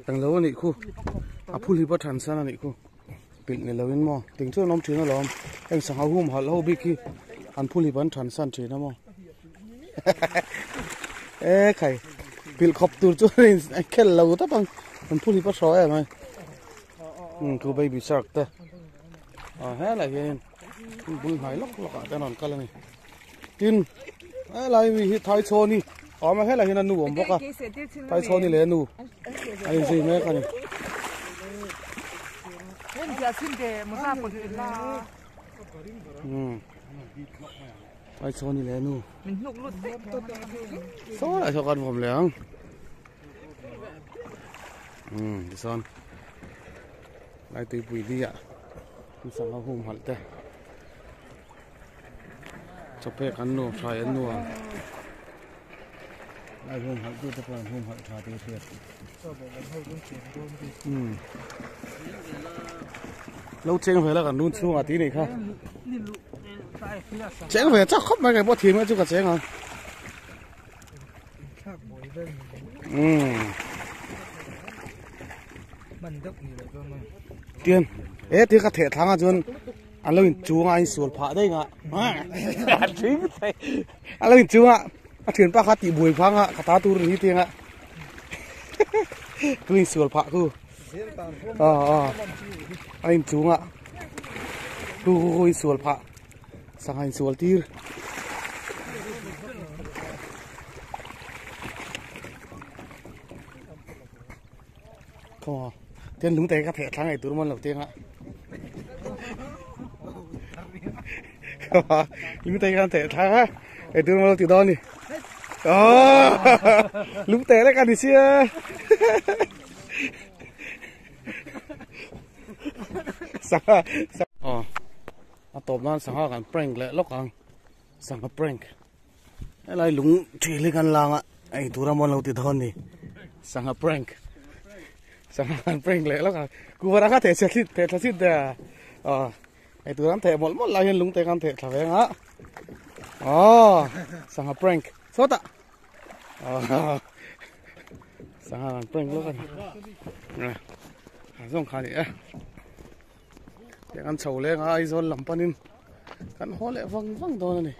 Englo a nih khu a phul hi pawh than san a nih khu pilh ni lovin maw ting chuan awm thin alawm heng sangha hum halh ho bik hi an phul hi an than san thin a maw e khai pilh khawp tur chuan an khel lo tawp ang an phul hi pawh hraw em ai thu baby shark te a helai hianin bul hnai lawk lawk ah te an rawn kal a ni. Tin, helai mi hi Thaichhawni a awm a, helai hian a nu awm bawk a, Thaichhawni leh a nu an inzui mek a ni. Thaichhawni leh a nu. Saw lai saw kan vawm leh ang. Tichuan lai tuipui li ah sangha humhalh te. Chawpek an nuam hrai an nuam lai hum halh tu te pawh an hum halh tha tih a hriat umm lo cheng ve la kan run chhungah tih nih kha cheng ve chak khawp mai kei pawh thim chu ka cheng ang umm tian e ti ka theh thlangah chuan. An lo inchung a, a insual phah daih nga. A thing thei. A lo inchung a, a thianpa kha tih buai phang a, ka ta tur ni tiang a. Ku insual phah ku. Aw aw. A inchung a. Ku ku ku insual phah. Sangha insual tir. Khaw tian lung te ka theh thlang ei tur mawn lo tiang a lung te kan theh thlang a ei tur mawn lo ti dawn ni lung te lek a ni sia sangha aw a tawp nan sangha kan prank leh lawk ang sangha prank. Helai lung thil hi kan lang a ei tur a mawn lo ti dawn ni sangha prank sangha kan prank leh lawk a kuvara kha theh chhe thlit theh thla chhit te a aw ei tur an theh mawlh mawlh lai hian lung te kan theh thla veng a aw sangha prank sawtah aw sangha kan prank lawk a ni a zawng kha ni e tiang an chho leng a Aizawl lam panin kan haw leh vang vang dawn a ni.